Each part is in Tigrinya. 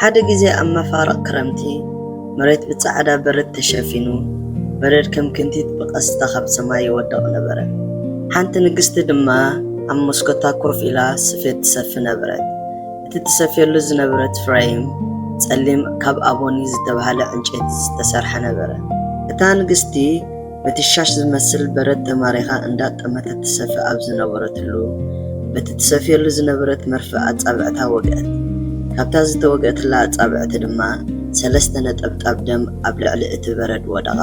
ሓደ ግዜ ኣብ መፋርቕ ክረምቲ፣ መሬት ብጻዕዳ በረድ ተሸፊኑ፣ በረድ ከም ክንቲት ብቐስታ ካብ ሰማይ ይወድቕ ነበረ። ሓንቲ ንግስቲ ድማ ኣብ መስኮታ ኮፍ ኢላ ስፌት ትሰፊ ነበረት። እቲ ትሰፍየሉ ዝነበረት ፍሬም ጸሊም ካብ ኣቦኒ ዝተባህለ ዕንጨይቲ ዝተሰርሐ ነበረ። እታ ንግስቲ በቲ ሻሽ ዝመስል በረድ ተማሪኻ እንዳጠመተት ትሰፊ ኣብ ዝነበረትሉ፣ በቲ ትሰፍየሉ ዝነበረት መርፍእ ኣጻብዕታ ወግአት። ካብታ ዝተወግአትላ ኣጻብዕቲ ድማ ሰለስተ ነጠብጣብ ደም ኣብ ልዕሊ እቲ በረድ ወደቓ።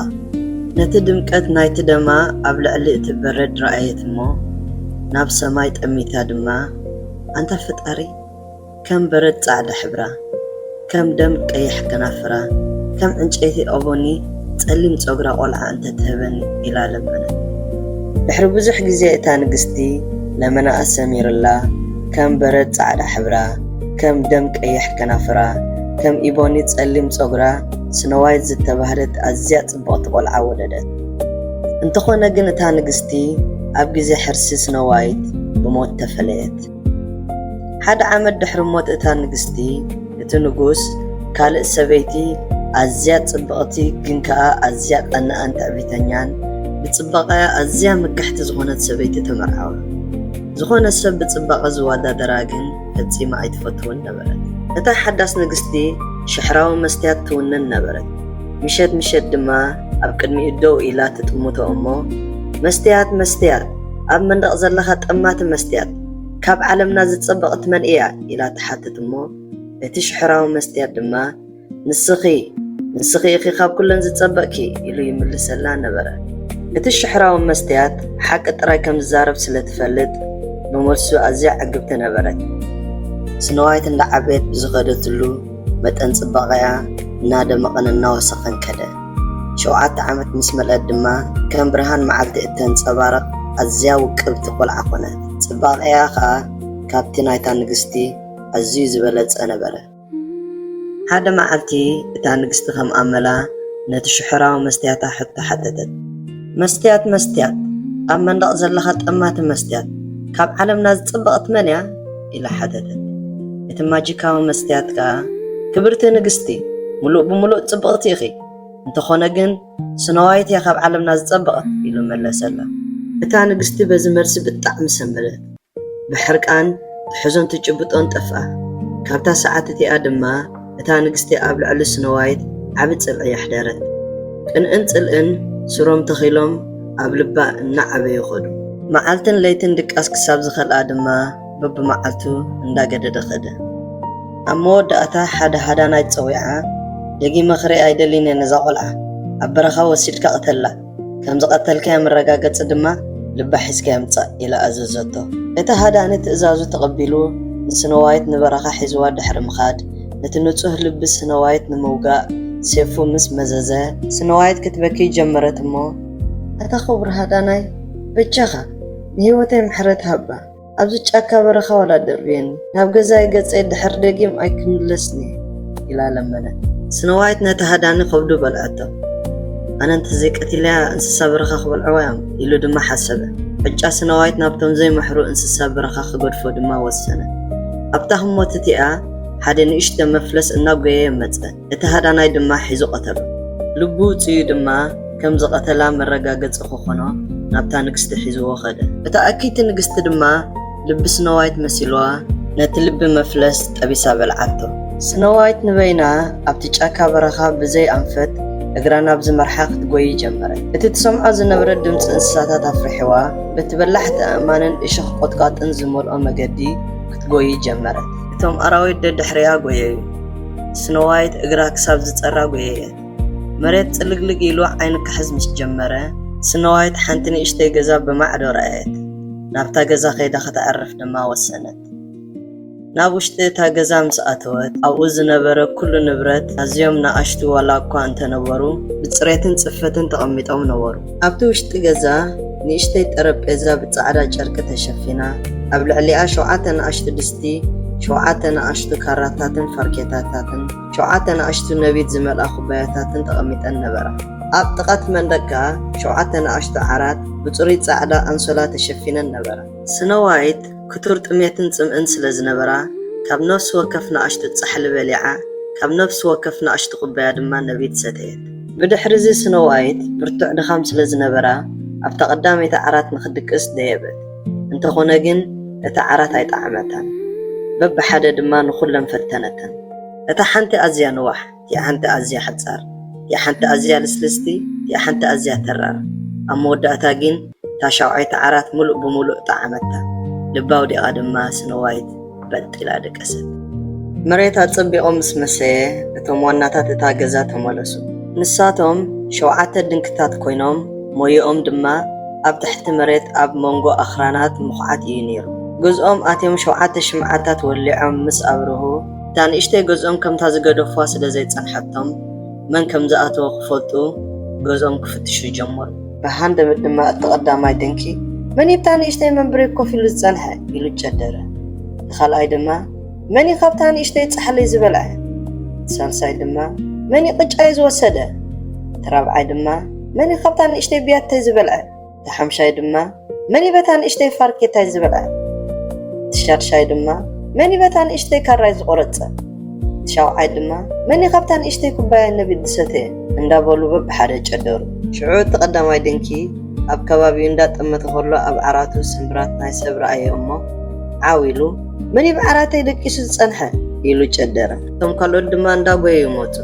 ነቲ ድምቀት ናይቲ ደማ ኣብ ልዕሊ እቲ በረድ ረኣየት እሞ፣ ናብ ሰማይ ጠሚታ ድማ፣ ኣንታ ፈጣሪ፣ ከም በረድ ጻዕዳ ሕብራ፣ ከም ደም ቀይሕ ከናፍራ፣ ከም ዕንጨይቲ ኦቦኒ ጸሊም ጸጉራ ቆልዓ እንተትህበኒ ኢላ ለመነት። ድሕሪ ብዙሕ ግዜ እታ ንግስቲ ለመናኣ ሰሚርላ፣ ከም በረድ ጻዕዳ ሕብራ፣ ከም ደም ቀይሕ ከናፍራ፣ ከም ኢቦኒ ጸሊም ጸጉራ ስኖዋይት ዝተባህለት ኣዝያ ጽብቕቲ ቆልዓ ወለደት። እንተኾነ ግን እታ ንግስቲ ኣብ ግዜ ሕርሲ ስኖዋይት ብሞት ተፈለየት። ሓደ ዓመት ድሕሪ ሞት እታ ንግስቲ፣ እቲ ንጉስ ካልእ ሰበይቲ ኣዝያ ጽብቕቲ ግን ከኣ ኣዝያ ቀናእን ትዕቢተኛን ብጽባቐኣ ኣዝያ ምክሕቲ ዝኾነት ሰበይቲ ተመርዓወ። ዝኾነ ሰብ ብጽባቐ ዝወዳደራ ግን ፈጺማ ኣይትፈትውን ነበረት። እታ ሓዳስ ንግስቲ ሽሕራዊ መስትያት ትውንን ነበረት። ምሸት ምሸት ድማ ኣብ ቅድሚኡ ደው ኢላ ትጥምቶ እሞ፣ መስትያት፣ መስትያት፣ ኣብ መንደቕ ዘለኻ ጠማቲ መስትያት፣ ካብ ዓለምና ዝጸበቐት መን እያ? ኢላ ትሓትት እሞ፣ እቲ ሽሕራዊ መስትያት ድማ፣ ንስኺ፣ ንስኺ ኢኺ ካብ ኩለን ዝጸበቕኪ ኢሉ ይምልሰላ ነበረ። እቲ ሽሕራዊ መስትያት ሓቂ ጥራይ ከም ዝዛረብ ስለ ትፈልጥ፣ ብመልሱ ኣዝያ ዕግብቲ ነበረት። ስኖዋይት እንዳዓበየት ብዝኸደትሉ መጠን ጽባቐኣ እናደመቐን እናወሰኸን ከደ። ሸውዓተ ዓመት ምስ መልአት ድማ ከም ብርሃን መዓልቲ እተንጸባርቕ ኣዝያ ውቅብቲ ቆልዓ ኮነት። ጽባቐኣ ኸኣ ካብቲ ናይታ ንግስቲ ኣዝዩ ዝበለጸ ነበረ። ሓደ መዓልቲ እታ ንግስቲ ከም ኣመላ ነቲ ሽሕራዊ መስትያታ ሕቶ ሓተተት። "መስትያት፣ መስትያት፣ ኣብ መንደቕ ዘለኻ ጠማቲ መስትያት፣ ካብ ዓለምና ዝጸበቐት መን እያ?" ኢላ ሓተተት። እቲ ማጂካዊ መስትያት ከኣ፣ "ክብርቲ ንግስቲ፣ ምሉእ ብምሉእ ጽብቕቲ ኢኺ። እንተኾነ ግን ስኖዋይት እያ ካብ ዓለምና ዝጸበቐት" ኢሉ መለሰላ። እታ ንግስቲ በዚ መልሲ ብጣዕሚ ሰንበደት። ብሕርቃን ትሕዞን ትጭብጦን ጠፍኣ። ካብታ ሰዓት እቲኣ ድማ እታ ንግስቲ ኣብ ልዕሊ ስኖዋይት ዓቢ ጽልኢ የሕደረት። ቅንእን ጽልእን ስሮም ተኺሎም ኣብ ልባ እናዓበዩ ኸዱ። መዓልትን ለይትን ድቃስ ክሳብ ዝኸልኣ ድማ በብመዓልቱ እንዳገደደ ኸደ። ኣብ መወዳእታ ሓደ ሃዳናይ ጸዊዓ፣ "ደጊመ ክርኢ ኣይደልን እየ ነዛ ቆልዓ። ኣብ በረኻ ወሲድካ ቅተላ። ከም ዝቐተልካያ መረጋገጺ ድማ ልባ ሒዝካያ ምጻእ" ኢላ ኣዘዘቶ። እቲ ሃዳኒ ትእዛዙ ተቐቢሉ ንስኖዋይት ንበረኻ ሒዝዋ ድሕሪ ምኻድ፣ ነቲ ንጹህ ልቢ ስኖዋይት ንምውጋእ ሴፉ ምስ መዘዘ፣ ስኖዋይት ክትበኪ ጀመረት እሞ፣ "ኣታ ክቡር ሃዳናይ፣ በጃኻ ንህይወተይ ምሕረት ሃባ። ኣብዚ ጫካ በረኻ ዋላ ደርብየኒ፣ ናብ ገዛይ ገጸይ ድሕር ደጊም ኣይክምለስን እየ" ኢላ ለመነት። ስኖዋይት ነቲ ሃዳኒ ከብዱ በልዐቶ። "ኣነ እንተዘይቀቲለያ እንስሳ በረኻ ክበልዕዋ እዮም" ኢሉ ድማ ሓሰበ። ዕጫ ስኖዋይት ናብቶም ዘይምሕሩ እንስሳ በረኻ ክገድፎ ድማ ወሰነ። ኣብታ ህሞት እቲኣ ሓደ ንእሽቶ መፍለስ እናጎየየ መጸ። እቲ ሃዳናይ ድማ ሒዙ ቀተሎ። ልቡ ውጽዩ ድማ ከም ዝቐተላ መረጋገጺ ክኾኖ ናብታ ንግስቲ ሒዝዎ ኸደ። እታ እክይቲ ንግስቲ ድማ ልቢ ስኖዋይት መሲልዋ ነቲ ልቢ መፍለስ ጠቢሳ በልዓቶ። ስኖዋይት ንበይና ኣብቲ ጫካ በረኻ ብዘይ ኣንፈት እግራ ናብ ዝመርሓ ክትጎዪ ጀመረት። እቲ ትሰምዖ ዝነበረት ድምጺ እንስሳታት ኣፍሪሕዋ፣ በቲ በላሕቲ ኣእማንን እሾኽ ቆጥቋጥን ዝመልኦ መገዲ ክትጎዪ ጀመረት። እቶም ኣራዊት ደድሕሪኣ ጎየዩ። ስኖዋይት እግራ ክሳብ ዝጸራ ጎየየት። መሬት ጽልግልግ ኢሉ ዓይኑ ክሕዝ ምስ ጀመረ፣ ስኖዋይት ሓንቲ ንእሽተይ ገዛ ብማዕዶ ረኣየት። ናብታ ገዛ ከይዳ ከተዕርፍ ድማ ወሰነት። ናብ ውሽጢ እታ ገዛ ምስ ኣተወት፣ ኣብኡ ዝነበረ ኩሉ ንብረት፣ ኣዝዮም ንኣሽቱ ዋላ እኳ እንተነበሩ፣ ብጽሬትን ጽፈትን ተቐሚጦም ነበሩ። ኣብቲ ውሽጢ ገዛ ንእሽተይ ጠረጴዛ ብጻዕዳ ጨርቂ ተሸፊና፣ ኣብ ልዕሊኣ ሸውዓተ ንኣሽቱ ድስቲ፣ ሸውዓተ ንኣሽቱ ካራታትን ፋርኬታታትን፣ ሸውዓተ ንኣሽቱ ነቢት ዝመልኣ ኩባያታትን ተቐሚጠን ነበራ። ኣብ ጥቓ እቲ መንደቕ ከኣ ሸውዓተ ንኣሽቱ ዓራት ብጽሩይ ጻዕዳ ኣንሶላ ተሸፊነን ነበራ። ስኖዋይት ክቱር ጥሜትን ጽምእን ስለ ዝነበራ፣ ካብ ነፍሲ ወከፍ ንኣሽቱ ጻሕሊ በሊዓ፣ ካብ ነፍሲ ወከፍ ንኣሽቱ ኩባያ ድማ ነቢት ሰተየት። ብድሕሪ እዚ ስኖ ዋይት ብርቱዕ ድኻም ስለ ዝነበራ ኣብታ ቀዳመይቲ ዓራት ንኽድቅስ ደየበት። እንተኾነ ግን እታ ዓራት ኣይጠዓመታን። በብሓደ ድማ ንኹለን ፈተነተን። እታ ሓንቲ ኣዝያ ንዋሕ፣ እቲኣ ሓንቲ ኣዝያ ሓጻር፣ እቲኣ ሓንቲ ኣዝያ ልስልስቲ፣ እቲኣ ሓንቲ ኣዝያ ተራር። ኣብ መወዳእታ ግን እታ ሻውዓይቲ ዓራት ምሉእ ብምሉእ ጠዓመታ። ልባ ኣውዲቓ ድማ ስኖ ዋይት በጥ ኢላ ደቀሰት። መሬት ኣጸቢቑ ምስ መሰየ፣ እቶም ዋናታት እታ ገዛ ተመለሱ። ንሳቶም ሸውዓተ ድንክታት ኮይኖም፣ ሞየኦም ድማ ኣብ ትሕቲ መሬት ኣብ መንጎ ኣኽራናት ምኹዓት እዩ ነይሩ። ገዝኦም ኣትዮም ሸውዓተ ሽምዓታት ወሊዖም ምስ ኣብርሁ፣ እታ ንእሽተይ ገዝኦም ከምታ ዝገደፉዋ ስለ ዘይጸንሐቶም፣ መን ከም ዝኣተወ ክፈልጡ ገዝኦም ክፍትሹ ጀመሩ። ብሃንደበት ድማ እቲ ቀዳማይ ድንኪ፣ "መን እዩ ኣብታ ንእሽተይ መንበሪ ኮፍ ኢሉ ዝጸንሐ?" ኢሉ ጨደረ። እቲ ካልኣይ ድማ፣ "መን እዩ ካብታ ንእሽተይ ጻሕሊ ዝበልዐ?" እቲ ሳልሳይ ድማ፣ "መን እዩ ቅጫይ ዝወሰደ?" እቲ ራብዓይ ድማ፣ "መን እዩ ካብታ ንእሽተይ ብያተይ ዝበልዐ?" እቲ ሓምሻይ ድማ፣ "መን እዩ በታ ንእሽተይ ፋርኬታይ ዝበልዐ?" እቲ ሻድሻይ ድማ፣ "መን እዩ በታ ንእሽተይ ካራይ ዝቖረጸ?" እቲ ሻውዓይ ድማ፣ "መን እዩ ካብታ ንእሽተይ ኩባያ ነቢት ዝሰተየ?" እንዳበሉ በብሓደ ጨደሩ። ሽዑ እቲ ቀዳማይ ድንኪ ኣብ ከባቢኡ እንዳጠመተ ከሎ ኣብ ዓራቱ ስምብራት ናይ ሰብ ረኣየ እሞ ዓው ኢሉ፣ "መን እዩ ብዓራተይ ደቂሱ ዝጸንሐ?" ኢሉ ጨደረ። እቶም ካልኦት ድማ እንዳጎየዩ መጹ።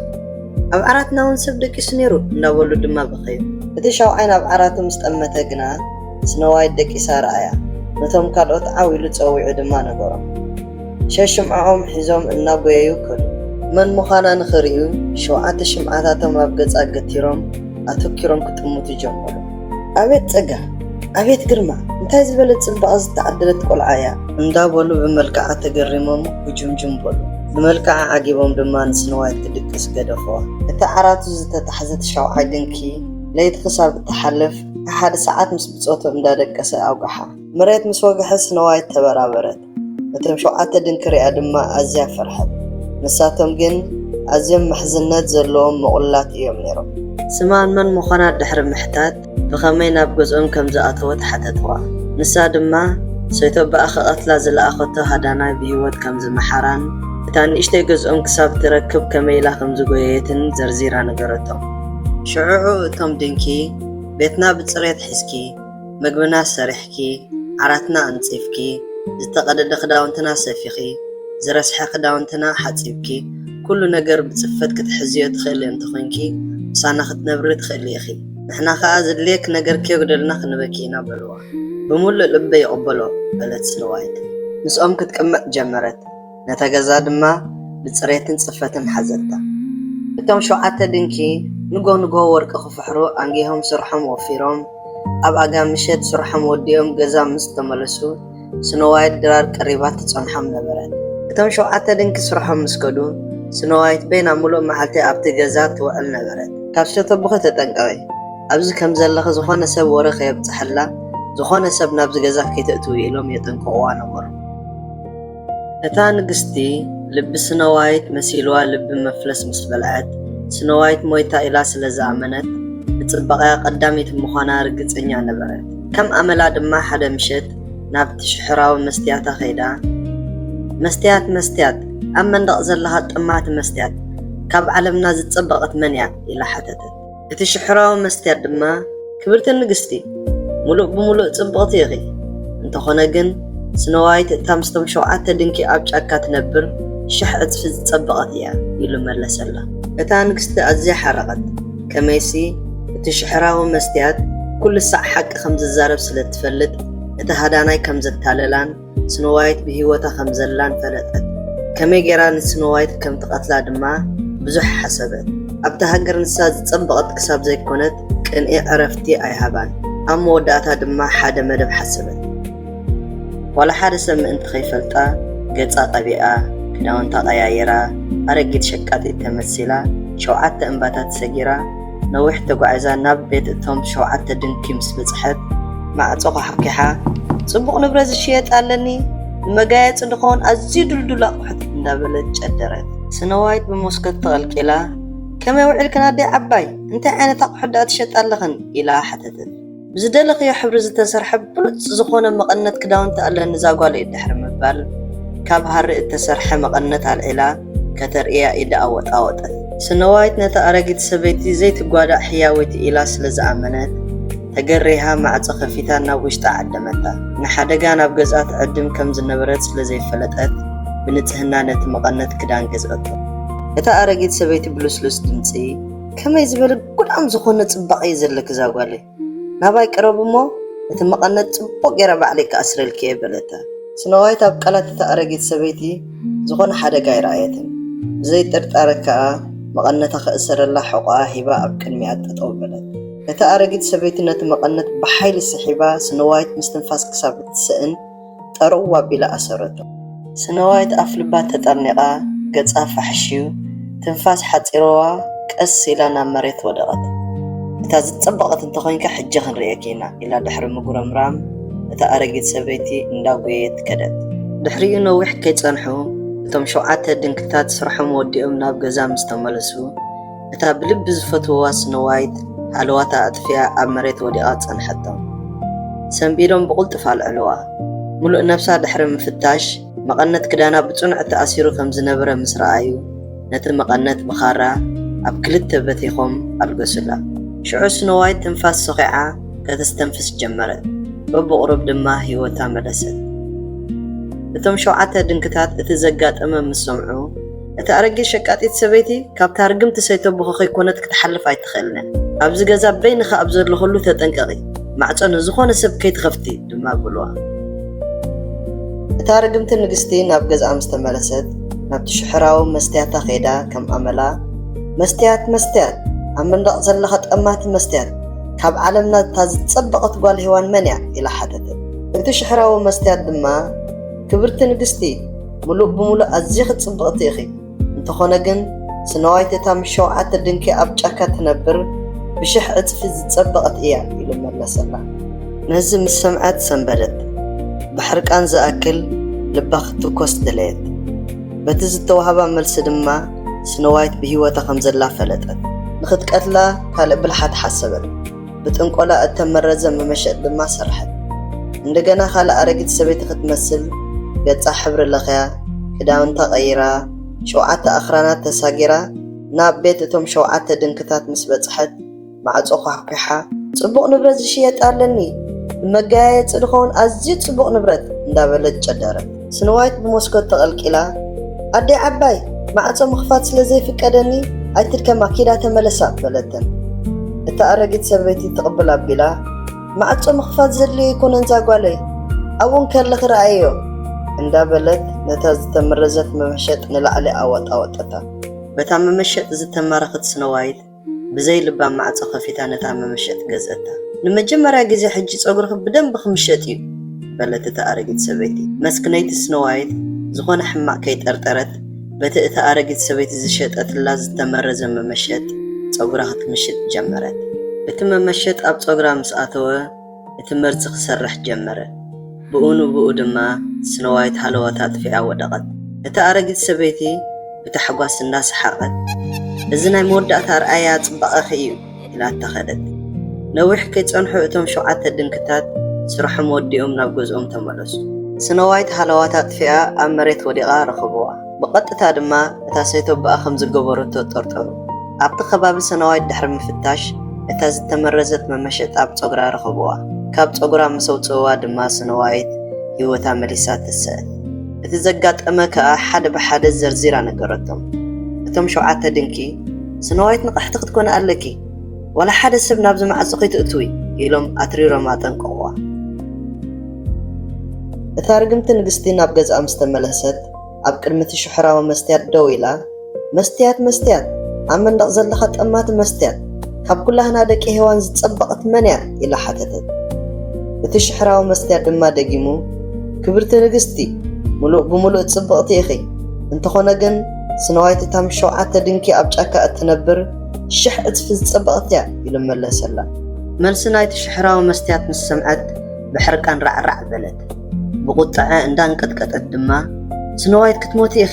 "ኣብ ዓራትና እውን ሰብ ደቂሱ ነይሩ" እንዳበሉ ድማ በኸዩ። እቲ ሻውዓይ ናብ ዓራቱ ምስ ጠመተ ግና ስኖ ዋይት ደቂሳ ረኣያ። ነቶም ካልኦት ዓው ኢሉ ጸዊዑ ድማ ነገሮም። ሸሽምዓኦም ሒዞም እናጎየዩ ከዱ። መን ምዃና ንኽርእዩ ሸውዓተ ሽምዓታቶም ኣብ ገጻ ገቲሮም ኣተኪሮም ክጥምቱ ጀመሩ። "ኣቤት ጸጋ! ኣቤት ግርማ! እንታይ ዝበለት ጽባቐ ዝተዓደለት ቆልዓ እያ!" እንዳበሉ ብመልክዓ ተገሪሞም ጉጅምጅም በሉ። ብመልክዓ ዓጊቦም ድማ ንስኖ ዋይት ክድቅስ ገደፍዋ። እታ ዓራቱ ዝተታሕዘት ሻውዓይ ድንኪ ለይቲ ክሳብ እትሓልፍ፣ ሓደ ሰዓት ምስ ብጾቱ እንዳደቀሰ ኣውጋሓ። መሬት ምስ ወግሐ ስኖ ዋይት ተበራበረት። ነቶም ሸውዓተ ድንኪ ሪኣ ድማ ኣዝያ ፈርሐት። ንሳቶም ግን ኣዝዮም ምሕዝነት ዘለዎም ምቑላት እዮም ነይሮም። ስማን መን ምዃና ድሕሪ ምሕታት፣ ብኸመይ ናብ ገዝኦም ከም ዝኣተወት ሓተትዋ። ንሳ ድማ፣ ሰይቶ ብኣኸ ቀትላ ዝለኣኸቶ ሃዳናይ ብህይወት ከም ዝመሓራን፣ እታ ንእሽተይ ገዝኦም ክሳብ ትረክብ ከመይ ኢላ ከም ዝጎየየትን ዘርዚራ ነገረቶም። ሽዑዑ እቶም ድንኪ፣ "ቤትና ብጽሬት ሒዝኪ፣ ምግብና ሰሪሕኪ፣ ዓራትና ኣንጺፍኪ፣ ዝተቐደደ ክዳውንትና ሰፊኺ፣ ዝረስሐ ክዳውንትና ሓጺብኪ፣ ኩሉ ነገር ብጽፈት ክትሕዝዮ ትኽእሊ እንተኾይንኪ፣ ምሳና ክትነብሪ ትኽእሊ ኢኺ። ንሕና ከኣ ዘድልየኪ ነገር ከየጉደልና ክንበኪ ኢና" በልዋ። "ብምሉእ ልበይ ይቕበሎ" በለት ስኖ ዋይት። ምስኦም ክትቅመጥ ጀመረት። ነታ ገዛ ድማ ብጽሬትን ጽፈትን ሓዘታ። እቶም ሸውዓተ ድንኪ ንጎ ንጎ ወርቂ ክፍሕሩ ኣንጊሆም ስርሖም ወፊሮም፣ ኣብ ኣጋ ምሸት ስርሖም ወዲኦም ገዛ ምስ ተመለሱ፣ ስኖ ዋይት ድራር ቀሪባ ትጸንሖም ነበረት። እቶም ሸውዓተ ድንኪ ስርሖም ምስ ከዱ፣ ስኖ ዋይት በይና ምሉእ መዓልቲ ኣብቲ ገዛ ትውዕል ነበረት። "ካብ ዝተተብኺ ተጠንቀቒ፣ ኣብዚ ከም ዘለኺ ዝኾነ ሰብ ወረ ከየብጽሐላ፣ ዝኾነ ሰብ ናብዚ ገዛ ከይተእትዊ" ኢሎም የጠንቅቕዋ ነበሩ። እታ ንግስቲ ልቢ ስኖ ዋይት መሲልዋ ልቢ መፍለስ ምስ በልዐት፣ ስኖ ዋይት ሞይታ ኢላ ስለ ዝኣመነት፣ ብጽባቐኣ ቀዳመይቲ ምዃና ርግጸኛ ነበረት። ከም ኣመላ ድማ ሓደ ምሸት ናብቲ ሽሕራዊ መስትያታ ከይዳ፣ "መስትያት፣ መስትያት፣ ኣብ መንደቕ ዘለኻ ጠማቲ መስትያት፣ ካብ ዓለምና ዝጸበቐት መን እያ?" ኢላ ሓተተት። እቲ ሽሕራዊ መስትያት ድማ፣ "ክብርቲ ንግስቲ፣ ምሉእ ብምሉእ ጽብቕቲ ኢኺ። እንተኾነ ግን፣ ስኖ ዋይት እታ ምስቶም ሸውዓተ ድንኪ ኣብ ጫካ ትነብር ሽሕ ዕጽፊ ዝጸበቐት እያ" ኢሉ መለሰላ። እታ ንግስቲ ኣዝያ ሓረቐት። ከመይሲ፣ እቲ ሽሕራዊ መስትያት ኩሉ ሳዕ ሓቂ ከም ዝዛረብ ስለ እትፈልጥ፣ እቲ ሃዳናይ ከም ዘታለላን ስኖ ዋይት ብህይወታ ከም ዘላን ፈለጠት። ከመይ ጌራ ንስኖ ዋይት ከም ትቐትላ ድማ ብዙሕ ሓሰበት። ኣብታ ሃገር ንሳ ዝጸበቐት ክሳብ ዘይኮነት፣ ቅንኢ ዕረፍቲ ኣይሃባን። ኣብ መወዳእታ ድማ ሓደ መደብ ሓሰበት። ዋላ ሓደ ሰብ ምእንቲ ከይፈልጣ፣ ገጻ ቀቢኣ፣ ክዳውንታ ቀያይራ፣ ኣረጊት ሸቃጢት ተመሲላ፣ ሸውዓተ እምባታት ሰጊራ፣ ነዊሕ ተጓዒዛ ናብ ቤት እቶም ሸውዓተ ድንኪ ምስ በጽሐት፣ ማዕጾ ኳሕኲሓ፣ "ጽቡቕ ንብረት ዝሽየጥ ኣለኒ፣ ንመጋየጺ ዝኸውን ኣዝዩ ድልዱል ኣቑሑት" እንዳበለት ጨደረት። ስኖ ዋይት ብመስኮት ተቐልቂላ፣ "ከመይ ውዒልክን ኣደይ ዓባይ? እንታይ ዓይነት ኣቑሑት ደኣ ትሸጣ ኣለኽን?" ኢላ ሓተተት። "ብዝደለኽዮ ሕብሪ ዝተሰርሐ ብሉጽ ዝኾነ መቐነት ክዳውንቲ ኣለኒ እዛ ጓለይ" ድሕሪ ምባል፣ ካብ ሃሪ እተሰርሐ መቐነት ኣልዒላ፣ ከተርእያ ኢዳ ኣወጣወጠት። ስኖዋይት ነታ ኣረጊት ሰበይቲ ዘይትጓዳእ ሕያወይቲ ኢላ ስለ ዝኣመነት፣ ተገሪሃ ማዕጾ ከፊታ ናብ ውሽጢ ዓደመታ። ንሓደጋ ናብ ገዝኣ ትዕድም ከም ዝነበረት ስለ ዘይፈለጠት፣ ብንጽህና ነቲ መቐነት ክዳን ገዝኣቶ። እታ ኣረጊት ሰበይቲ ብልስሉስ ድምጺ፣ "ከመይ ዝበለ ጉድኣም ዝኾነ ጽባቐ እዩ ዘለኪ እዛ ጓለይ። ናባይ ቅረብ እሞ፣ እቲ መቐነት ጽቡቕ ገይረ ባዕለይ ክኣስረልኪ እየ" በለታ። ስኖዋይት ኣብ ቃላት እታ ኣረጊት ሰበይቲ ዝኾነ ሓደጋ ኣይረኣየትን። ብዘይ ጥርጣረ ከኣ መቐነታ ከእሰረላ ሕቖኣ ሂባ ኣብ ቅድሚኣ ጠጠው በለት። እታ ኣረጊት ሰበይቲ ነቲ መቐነት ብሓይሊ ስሒባ፣ ስኖዋይት ምስትንፋስ ክሳብ እትስእን ጠርው ኣቢላ ኣሰረቶ። ስኖዋይት ኣፍ ልባ ተጠርኒቓ፣ ገጻ ፋሕሽዩ፣ ትንፋስ ሓጺርዋ፣ ቀስ ኢላ ናብ መሬት ወደቐት። "እታ ዝጸበቐት እንተኾይንካ፣ ሕጂ ክንርእየኪ ኢና" ኢላ ድሕሪ ምጉረምራም፣ እታ ኣረጊት ሰበይቲ እንዳጎየት ከደት። ድሕሪኡ ነዊሕ ከይጸንሑ፣ እቶም ሸውዓተ ድንክታት ስርሖም ወዲኦም ናብ ገዛ ምስ ተመለሱ፣ እታ ብልቢ ዝፈትውዋ ስኖዋይት ሃለዋታ ኣጥፊኣ ኣብ መሬት ወዲቓ ጸንሐቶም። ሰንቢዶም ብቕልጡፍ ኣልዕልዋ። ምሉእ ነብሳ ድሕሪ ምፍታሽ፣ መቐነት ክዳና ብጽኑዕ ተኣሲሩ ከም ዝነበረ ምስ ረኣዩ፣ ነቲ መቐነት ብኻራ ኣብ ክልተ በቲኾም ኣልገሱላ። ሽዑ ስኖዋይት ትንፋስ ሰኺዓ ከተስተንፍስ ጀመረት። በብቑሩብ ድማ ህይወታ መለሰት። እቶም ሸውዓተ ድንክታት እቲ ዘጋጠመ ምስ ሰምዑ፣ "እታ ኣረጊት ሸቃጢት ሰበይቲ ካብታ ርግምቲ ሰይተቦኺ ከይኮነት ክትሓልፍ ኣይትኽእልን። ኣብዚ ገዛ በይንኻ ኣብ ዘለኹሉ ተጠንቀቒ፣ ማዕጾ ንዝኾነ ሰብ ከይትኸፍቲ" ድማ በልዋ። እታ ርግምቲ ንግስቲ ናብ ገዝኣ ምስ ተመለሰት፣ ናብቲ ሽሕራዊ መስትያታ ከይዳ ከም ኣመላ፣ "መስትያት፣ መስትያት፣ ኣብ መንደቕ ዘለኻ ጠማቲ መስትያት፣ ካብ ዓለምና እታ ዝጸበቐት ጓል ሄዋን መን እያ?" ኢላ ሓተተት። እቲ ሽሕራዊ መስትያት ድማ፣ "ክብርቲ ንግስቲ፣ ምሉእ ብምሉእ ኣዚኺ ጽብቕቲ ኢኺ። እንተኾነ ግን፣ ስኖዋይት እታ ምስ ሸውዓተ ድንኪ ኣብ ጫካ ትነብር፣ ብሽሕ ዕጽፊ ዝጸበቐት እያ" ኢሉ መለሰላ። ነዚ ምስ ሰምዐት ሰንበደት። ብሕርቃን ዝኣክል ልባ ክትኮስ ደለየት። በቲ ዝተዋህባ መልሲ ድማ፣ ስኖዋይት ብህይወታ ከም ዘላ ፈለጠት። ንኽትቀትላ ካልእ ብልሓት ሓሰበት። ብጥንቆላ እተመረዘ መመሸጥ ድማ ሰርሐት። እንደገና ካልእ ኣረጊት ሰበይቲ ክትመስል ገጻ ሕብሪ ለኽያ፣ ክዳውንታ ቀይራ፣ ሸውዓተ ኣኽራናት ተሳጊራ፣ ናብ ቤት እቶም ሸውዓተ ድንክታት ምስ በጽሐት፣ ማዕጾ ኳሕኲሓ፣ "ጽቡቕ ንብረት ዝሽየጥ ኣለኒ፣ ንመገያየጺ ዝኸውን ኣዝዩ ጽቡቕ ንብረት" እንዳበለት ጨደረት። ስኖዋይት ብመስኮት ተቐልቂላ፣ "ኣደይ ዓባይ፣ ማዕጾ ምኽፋት ስለ ዘይፍቀደኒ ኣይትድከማ፣ ኪዳ ተመለሳ" በለተን። እታ ኣረጊት ሰበይቲ ትቕብል ኣቢላ፣ "ማዕጾ ምኽፋት ዘድልዮ ኣይኮነን እዛ ጓለይ፣ ኣብኡ እንከለኺ ረኣይዮ" እንዳበለት ነታ ዝተመረዘት መመሸጥ ንላዕሊ ኣወጣወጠታ። በታ መመሸጥ ዝተማረኸት ስኖዋይት ብዘይ ልባ ማዕጾ ከፊታ ነታ መመሸጥ ገዝኣታ። "ንመጀመርያ ግዜ ሕጂ ጸጉርኺ ብደንቢ ክምሸጥ እዩ" በለት እታ ኣረጊት ሰበይቲ። መስክነይቲ ስኖዋይት ዝኾነ ሕማቕ ከይጠርጠረት፣ በቲ እታ ኣረጊት ሰበይቲ ዝሸጠትላ ዝተመረዘ መመሸጥ ጸጉራ ክትምሽጥ ጀመረት። እቲ መመሸጥ ኣብ ጸጉራ ምስ ኣተወ፣ እቲ መርዚ ክሰርሕ ጀመረ። ብኡ ንብኡ ድማ ስኖዋይት ሃለዋታ ኣጥፊኣ ወደቐት። እታ ኣረጊት ሰበይቲ ብታሕጓስ እንዳሰሓቐት፣ "እዚ ናይ መወዳእታ ኣርኣያ ጽባቐኺ እዩ" ኢላታ ከደት። ነዊሕ ከይጸንሑ እቶም ሸውዓተ ድንክታት ስርሖም ወዲኦም ናብ ገዝኦም ተመለሱ። ስኖዋይት ሃለዋታ ኣጥፊኣ ኣብ መሬት ወዲቓ ረኸብዋ። ብቐጥታ ድማ እታ ሰይተቦኣ ከም ዝገበረቶ ጠርጠሩ። ኣብቲ ከባቢ ስኖዋይት ድሕሪ ምፍታሽ፣ እታ ዝተመረዘት መመሸጥ ኣብ ጸጉራ ረኸብዋ። ካብ ጸጉራ ምስ ኣውጽእዋ ድማ ስኖዋይት ህይወታ መሊሳ ተሰእት። እቲ ዘጋጠመ ከኣ ሓደ ብሓደ ዘርዚራ ነገረቶም። እቶም ሸውዓተ ድንኪ፣ "ስኖዋይት ንቕሕቲ ክትኮኒ ኣለኪ፣ ዋላ ሓደ ሰብ ናብዚ ማዕጾ ከይትእትዊ" ኢሎም ኣትሪሮም ኣጠንቀቕዋ። እታ ርግምቲ ንግስቲ ናብ ገዝኣ ምስ ተመለሰት፣ ኣብ ቅድሚ እቲ ሽሕራዊ መስትያት ደው ኢላ፣ "መስትያት፣ መስትያት፣ ኣብ መንደቕ ዘለኻ ጠማቲ መስትያት፣ ካብ ኩላህና ደቂ ሄዋን ዝጸበቐት መን እያ?" ኢላ ሓተተት። እቲ ሽሕራዊ መስትያት ድማ ደጊሙ፣ "ክብርቲ ንግስቲ፣ ምሉእ ብምሉእ ጽብቕቲ ኢኺ። እንተኾነ ግን፣ ስኖዋይት እታ ምስ ሸውዓተ ድንኪ ኣብ ጫካ እትነብር ሽሕ ዕጽፊ ዝጸበቐት እያ" ኢሉ መለሰላ። መልሲ ናይቲ ሽሕራዊ መስትያት ምስ ሰምዐት፣ ብሕርቃን ራዕራዕ በለት። ብቑጥዐ እንዳንቀጥቀጠት ድማ፣ "ስኖዋይት ክትሞቲ ኢኺ"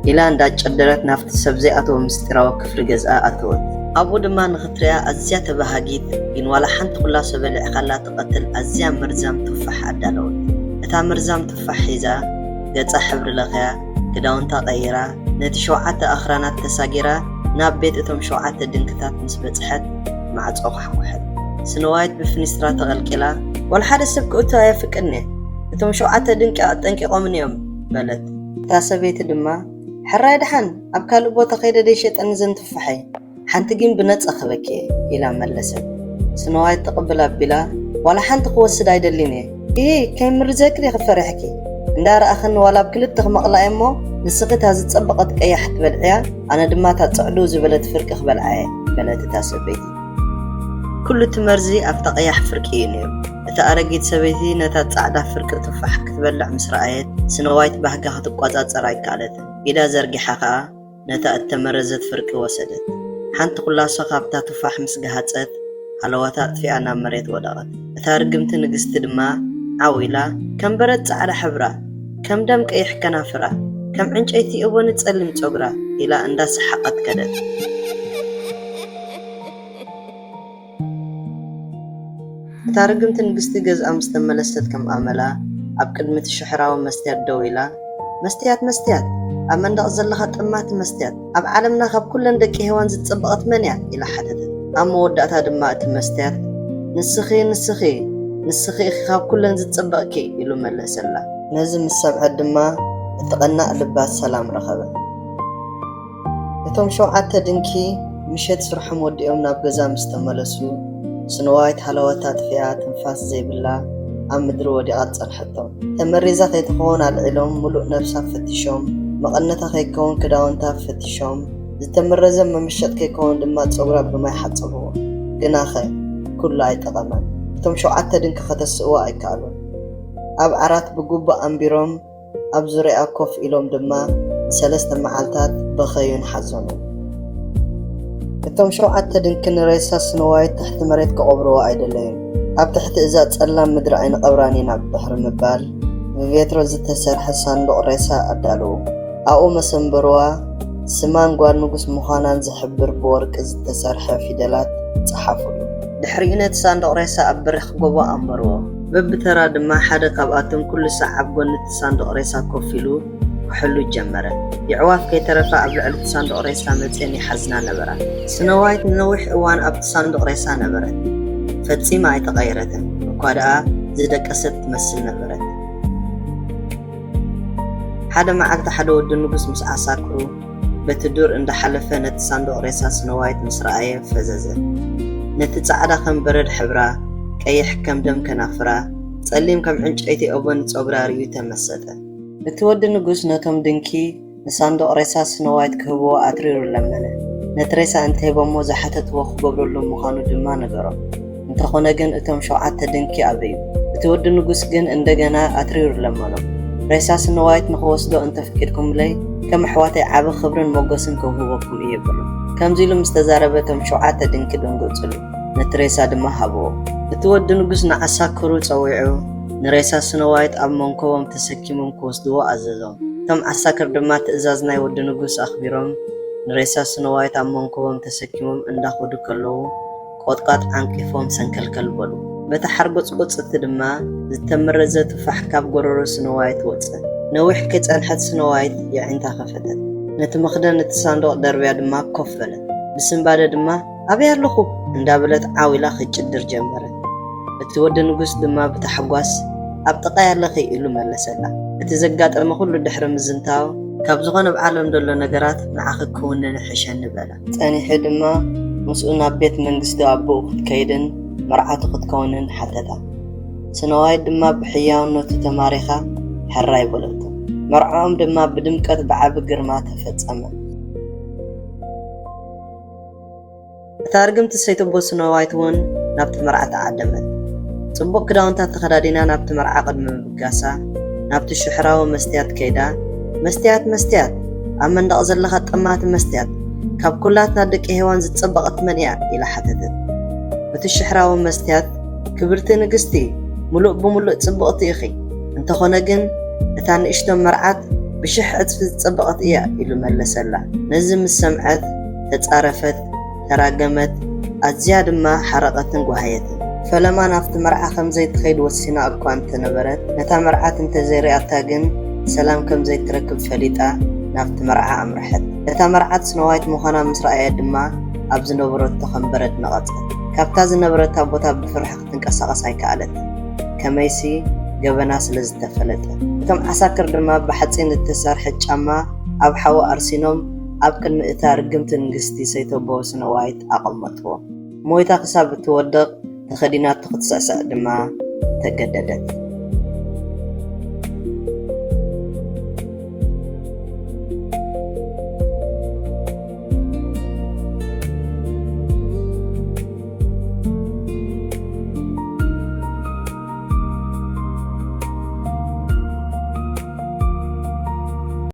ኢላ እንዳጨደረት ናብቲ ሰብ ዘይኣተዎ ምስጢራዊ ክፍሊ ገዝኣ ኣተወት። ኣብኡ ድማ ንኽትሪኣ ኣዝያ ተባሃጊት፣ ግን ዋላ ሓንቲ ኩላሶ በሊዕካላ ትቐትል ኣዝያ መርዛም ቱፋሕ ኣዳለወት። እታ መርዛም ቱፋሕ ሒዛ፣ ገጻ ሕብሪ ለኽያ፣ ክዳውንታ ቀይራ፣ ነቲ ሸውዓተ ኣኽራናት ተሳጊራ ናብ ቤት እቶም ሸውዓተ ድንክታት ምስ በጽሐት፣ ማዕጾ ኳሕኮሐት። ስኖዋይት ብፍኒስትራ ተቐልቂላ፣ "ዋላ ሓደ ሰብ ክእቱ ኣየፍቅድን እየ። እቶም ሸውዓተ ድንቂ ኣጠንቂቖምኒ እዮም" በለት። እታ ሰበይቲ ድማ፣ "ሕራይ ደሓን፣ ኣብ ካልእ ቦታ ከይደ ደይሸጠኒ ዘን ቱፋሐይ? ሓንቲ ግን ብነጻ ክህበኪ እየ" ኢላ መለሰት። ስኖዋይት ትቕብል ኣቢላ፣ "ዋላ ሓንቲ ክወስድ ኣይደልን እየ። ኢሂ፣ ከይምርዘኪ ዲኺ ፈሪሕኪ? እንዳ ረኣኽኒ ዋላ ኣብ ክልተ ክመቕላ እየ እሞ፣ ንስኺ እታ ዝጸበቐት ቀያሕ ትበልዕያ፣ ኣነ ድማ እታ ጽዕድው ዝበለት ፍርቂ ክበልዓ እየ" በለት እታ ሰበይቲ። ኩሉ እቲ መርዚ ኣብታ ቀያሕ ፍርቂ እዩ ነይሩ። እታ ኣረጊት ሰበይቲ ነታ ጻዕዳ ፍርቂ ቱፋሕ ክትበልዕ ምስ ረኣየት፣ ስኖዋይት ባህጋ ክትቆጻጸር ኣይከኣለትን። ኢዳ ዘርጊሓ ከኣ ነታ እተመረዘት ፍርቂ ወሰደት። ሓንቲ ኩላሶ ካብታ ቱፋሕ ምስ ገሃጸት፣ ሃለዋታ ኣጥፊኣ ናብ መሬት ወደቐት። እታ ርግምቲ ንግስቲ ድማ ዓው ኢላ፣ "ከም በረድ ጻዕዳ ሕብራ፣ ከም ደም ቀይሕ ከናፍራ፣ ከም ዕንጨይቲ እቦኒ ጸሊም ጸጉራ" ኢላ እንዳሰሓቐት ከደት። እታ ርግምቲ ንግስቲ ገዝኣ ምስ ተመለሰት ከም ኣመላ ኣብ ቅድሚ እቲ ሽሕራዊ መስትያት ደው ኢላ፣ "መስትያት፣ መስትያት፣ ኣብ መንደቕ ዘለኻ ጠማቲ መስትያት፣ ኣብ ዓለምና ካብ ኩለን ደቂ ሄዋን ዝጸበቐት መን እያ?" ኢላ ሓተተት። ኣብ መወዳእታ ድማ እቲ መስትያት፣ "ንስኺ፣ ንስኺ፣ ንስኺ ኢኺ ካብ ኩለን ዝጸበቕኪ" ኢሉ መለሰላ። ነዚ ምስ ሰምዐት ድማ እቲ ቀናእ ልባ ሰላም ረኸበ። እቶም ሸውዓተ ድንኪ ምሸት ስርሖም ወዲኦም ናብ ገዛ ምስ ተመለሱ፣ ስኖዋይት ሃለዋታ ኣጥፊኣ ትንፋስ ዘይብላ ኣብ ምድሪ ወዲቓ ጸንሐቶም። ተመሪዛ ከይትኸውን ኣልዒሎም ምሉእ ነብሳ ፈቲሾም፣ መቐነታ ከይከውን ክዳውንታ ፈቲሾም፣ ዝተመረዘ መመሸጥ ከይከውን ድማ ጸጉራ ብማይ ሓጸብዎ። ግናኸ ኩሉ ኣይጠቐመን። እቶም ሸውዓተ ድንኪ ከተስእዎ ኣይከኣሉን። ኣብ ዓራት ብግቡእ ኣንቢሮም ኣብ ዙርያኣ ኮፍ ኢሎም ድማ ንሰለስተ መዓልታት በኸዩን ሓዘኑን። እቶም ሸውዓተ ድንኪ ንሬሳ ስኖዋይት ትሕቲ መሬት ክቐብርዎ ኣይደለዩን። ኣብ ትሕቲ እዛ ጸላም ምድሪ ኣይንቐብራን ኢና ብድሕሪ ምባል፣ ብቬትሮ ዝተሰርሐ ሳንዱቕ ሬሳ ኣዳለዉ። ኣብኡ መሰንበርዋ፣ ስማን ጓል ንጉስ ምዃናን ዝሕብር ብወርቂ ዝተሰርሐ ፊደላት ጸሓፉሉ። ድሕሪኡ ነቲ ሳንዱቕ ሬሳ ኣብ በሪኽ ጎቦ ኣንበርዎ። በብተራ ድማ ሓደ ካብኣቶም ኩሉ ሳዕ ኣብ ጎኒ እቲ ሳንዱቕ ሬሳ ኮፍ ኢሉ ክሕሉ ጀመረ። የዕዋፍ ከይተረፋ ኣብ ልዕሊ እቲ ሳንዱቕ ሬሳ መጺኤን ይሓዝና ነበራ። ስኖዋይት ንነዊሕ እዋን ኣብቲ ሳንዱቕ ሬሳ ነበረት። ፈጺማ ኣይተቐየረትን፣ እኳ ደኣ ዝደቀሰት ትመስል ነበረት። ሓደ መዓልቲ ሓደ ወዲ ንጉስ ምስ ዓሳክሩ በቲ ዱር እንዳሓለፈ ነቲ ሳንዱቕ ሬሳ ስኖዋይት ምስ ረኣየ ፈዘዘ። ነቲ ጻዕዳ ከም በረድ ሕብራ፣ ቀይሕ ከም ደም ከናፍራ፣ ጸሊም ከም ዕንጨይቲ ኦቦን ጸጉራ ርእዩ ተመሰጠ። እቲ ወዲ ንጉስ ነቶም ድንኪ ንሳንዱቕ ሬሳ ስኖዋይት ክህብዎ ኣትሪሩ ለመነ። ነቲ ሬሳ እንተሂቦሞ ዝሓተትዎ ክገብረሉ ምዃኑ ድማ ነገሮም። እንተኾነ ግን እቶም ሸውዓተ ድንኪ ኣበዩ። እቲ ወዲ ንጉስ ግን እንደገና ኣትሪሩ ለመኖም። "ሬሳ ስኖዋይት ንኽወስዶ እንተፍቂድኩምለይ፣ ከም ኣሕዋተይ ዓቢ ክብርን ሞገስን ከውህበኩም እየ" በሎም። ከምዚ ኢሉ ምስ ተዛረበ እቶም ሸውዓተ ድንኪ ደንገጹሉ። ነቲ ሬሳ ድማ ሃብዎ። እቲ ወዲ ንጉስ ንዓሳክሩ ጸዊዑ፣ ንሬሳ ስኖዋይት ኣብ መንኮቦም ተሰኪሞም ክወስድዎ ኣዘዞም። እቶም ዓሳክር ድማ ትእዛዝ ናይ ወዲ ንጉስ ኣኽቢሮም፣ ንሬሳ ስኖዋይት ኣብ መንኮቦም ተሰኪሞም እንዳኸዱ ከለዉ፣ ቆጥቋጥ ዓንቂፎም ሰንከልከል በሉ። በታ ሓርጎጽጎጽቲ ድማ ዝተመረዘ ቱፋሕ ካብ ጎረሮ ስኖዋይት ወጸ። ነዊሕ ከይጸንሐት ስኖዋይት የዒንታ ከፈተት። ነቲ መኽደን እቲ ሳንዱቕ ደርብያ ድማ ኮፍ በለት። ብስንባደ ድማ፣ "ኣበይ ኣለኹ?" እንዳበለት ዓው ኢላ ክትጭድር ጀመረት። እቲ ወዲ ንጉስ ድማ ብታሕጓስ፣ "ኣብ ጥቓይ ኣለኺ" ኢሉ መለሰላ። እቲ ዘጋጠመ ኩሉ ድሕሪ ምዝንታው፣ "ካብ ዝኾነ ኣብ ዓለም ዘሎ ነገራት ንዓኺ ክውንን ይሕሸኒ" በላ። ጸኒሑ ድማ ምስኡ ናብ ቤት መንግስቲ ኣቦኡ ክትከይድን መርዓቱ ክትከውንን ሓተታ። ስኖዋይት ድማ ብሕያውነቱ ተማሪኻ ሕራይ በለቶ። መርዓኦም ድማ ብድምቀት ብዓቢ ግርማ ተፈጸመ። እታ ርግምቲ ሰይቲ ኣቦ ስኖዋይት እውን ናብቲ መርዓ ተዓደመት። ጽቡቕ ክዳውንታ ተኸዳዲና ናብቲ መርዓ ቅድሚ ምብጋሳ፣ ናብቲ ሽሕራዊ መስትያት ከይዳ፣ "መስትያት፣ መስትያት፣ ኣብ መንደቕ ዘለኻ ጠማቲ መስትያት፣ ካብ ኩላትና ደቂ ሄዋን ዝጸበቐት መን እያ?" ኢላ ሓተተት። እቲ ሽሕራዊ መስትያት፣ "ክብርቲ ንግስቲ፣ ምሉእ ብምሉእ ጽብቕቲ ኢኺ። እንተኾነ ግን፣ እታ ንእሽቶ መርዓት ብሽሕ ዕጽፊ ዝጸበቐት እያ" ኢሉ መለሰላ። ነዚ ምስ ሰምዐት፣ ተጻረፈት፣ ተራገመት፣ ኣዝያ ድማ ሓረቐትን ጓሃየትን። ፈለማ ናብቲ መርዓ ከም ዘይትኸይድ ወሲና እኳ እንተነበረት፣ ነታ መርዓት እንተዘይሪኣታ ግን ሰላም ከም ዘይትረክብ ፈሊጣ፣ ናብቲ መርዓ ኣምርሐት። እታ መርዓት ስኖ ዋይት ምዃና ምስ ረኣየት ድማ ኣብ ዝነበረቶ ከም በረድ ነቐጸት። ካብታ ዝነበረታ ቦታ ብፍርሒ ክትንቀሳቐስ ኣይከኣለትን። ከመይሲ ገበና ስለ ዝተፈለጠ። እቶም ዓሳክር ድማ ብሓጺን እተሰርሐ ጫማ ኣብ ሓዊ ኣርሲኖም ኣብ ቅድሚ እታ ርግምቲ ንግስቲ ሰይተቦ ስኖ ዋይት ኣቐመጥዎ። ሞይታ ክሳብ እትወድቕ ተኸዲናቶ ክትስዕስዕ ድማ ተገደደት።